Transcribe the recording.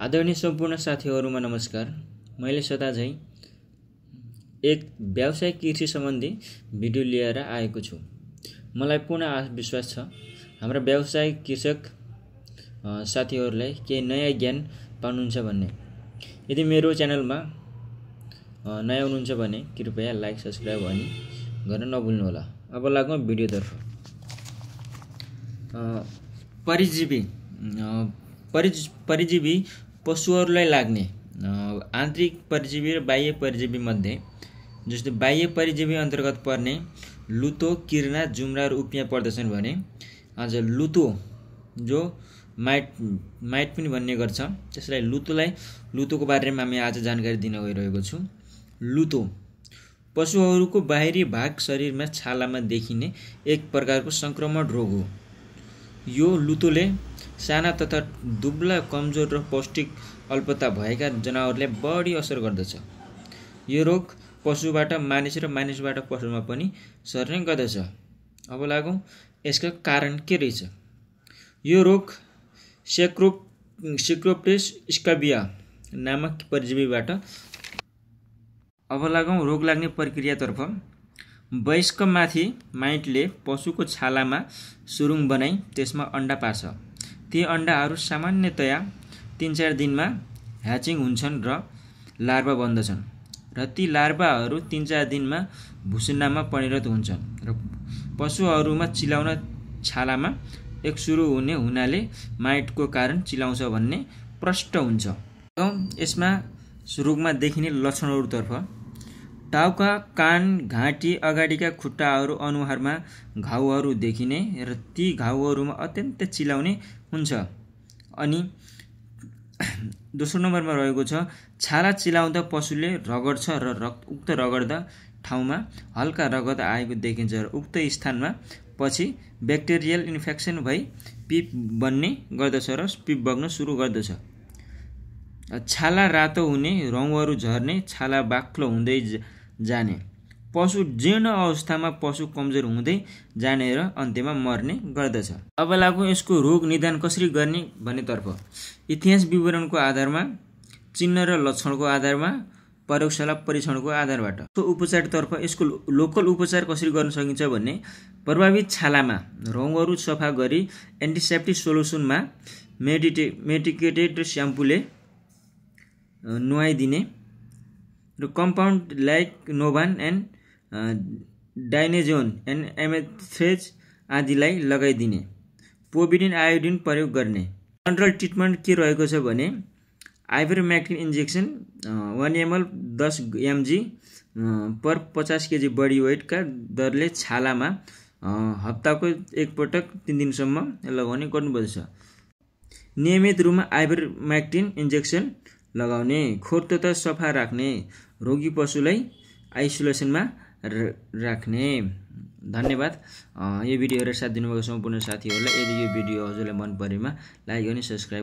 आदरणीय सम्पूर्ण साथीहरुमा नमस्कार। मैले सदा झै एक व्यावसायिक कृषि सम्बन्धी भिडियो लिएर आएको छु। मलाई पूर्ण विश्वास छ हाम्रा व्यावसायिक कृषक साथीहरुलाई केही नयाँ ज्ञान पाउनुहुन्छ भन्ने। यदि मेरो च्यानलमा नयाँ हुनुहुन्छ भने कृपया लाइक सब्स्क्राइब अनि गर्न नभुल्नु होला। अब लागौं भिडियोतर्फ। परजीवी पशुहरूलाई लाग्ने आन्तरिक परजीवी र बाह्य परजीवी मध्ये जस्तै बाह्य परजीवी अन्तर्गत पर्ने लुतो, किर्ना, जुम्रा र उपियाँ पर्दछन् भने आज लुतो जो माइट पनि भन्ने गर्छ, त्यसलाई लुतोको बारेमा हामी आज जानकारी दिन गइरहेको छु। लुतो पशुहरूको बाहिरी भाग शरीरमा छालामा देखिने एक प्रकारको संक्रमण रोग हो। यो लुतोले साना तथा दुब्ला, कमजोर र पौष्टिक अल्पता भएका जनावरलाई बढी असर गर्दछ। यो रोग पशुबाट मानिस र मानिसबाट पशुमा पनि सर्ने गर्दछ। अब लागौं यसका कारण के रहेछ। यो रोग सेक्रोप्टेस स्काबिया नामक परजीवीबाट। अब लागौं रोग लाग्ने प्रक्रियातर्फ। वयस्क माथि माइटले पशुको छालामा सुरुङ बनाई त्यसमा अण्डा पार्छ। ती अण्डाहरू सामान्यतया 3-4 दिनमा ह्याचिङ हुन्छन् र लार्भा बन्दछन् र ती लार्भाहरू 3-4 दिनमा भुसुन्डामा परिणत हुन्छन् र पशुहरूमा चिलाउन छालामा एक सुरु हुने हुनाले माइटको कारण चिलाउँछ भन्ने प्रष्ट हुन्छ। यसमा रोगमा देखिने लक्षणहरूतर्फ टाउका, कान, घाँटी, अगाडिका खुट्टाहरू, अनुहारमा घाउहरू देखिने र ती घाउहरूमा अत्यन्त चिलाउने हुन्छ। अनि दोस्रो नम्बरमा रहेको छ छाला चिलाउँदा पशुले रगड्छ र उक्त रगड्दा ठाउँमा हल्का रगत आएको देखिन्छ र उक्त स्थानमा पछि ब्याक्टेरियल इन्फेक्सन भई पिप बन्ने गर्दछ र पिप बग्न सुरु गर्दछ। छाला रातो हुने, रौँहरू झर्ने, छाला बाक्लो हुँदै जाने, पशु जीर्ण अवस्थामा पशु कमजोर हुँदै जाने र अन्त्यमा मर्ने गर्दछ। अब लागौं यसको रोग निदान कसरी गर्ने भन्नेतर्फ। इतिहास विवरणको आधारमा, चिन्ह र लक्षणको आधारमा, प्रयोगशाला परीक्षणको आधारबाट। उपचारतर्फ यसको लोकल उपचार कसरी गर्न सकिन्छ भन्ने प्रभावित छालामा रौँहरू सफा गरी एन्टिसेप्टिक सोलुसनमा मेडिकेटेड स्याम्पूले नुहाइदिने र कम्पाउन्ड लाइक नोभान एन्ड डाइनेजोन एन्ड एमेथ्रेज आदिलाई लगाइदिने। पोभिडिन आयोडिन प्रयोग गर्ने। कन्ट्रोल ट्रिटमेन्ट के रहेको छ भने आइभरमेक्टिन इन्जेक्सन 1 ml 10 mg पर 50 kg बडी वेटका दरले छालामा हप्ताको एकपटक 3 दिनसम्म लगाउने गर्नुपर्छ। नियमित रूपमा आइभरमेक्टिन इन्जेक्सन लगाउने। खोर तथा सफा राख्ने। रोगी पशुलाई आइसोलेसनमा राख्ने। धन्यवाद। यो भिडियो हेरेर साथ दिनुभएको सम्पूर्ण साथीहरूलाई। यदि यो भिडियो हजुरलाई मन परेमा लाइक अनि सब्स्क्राइब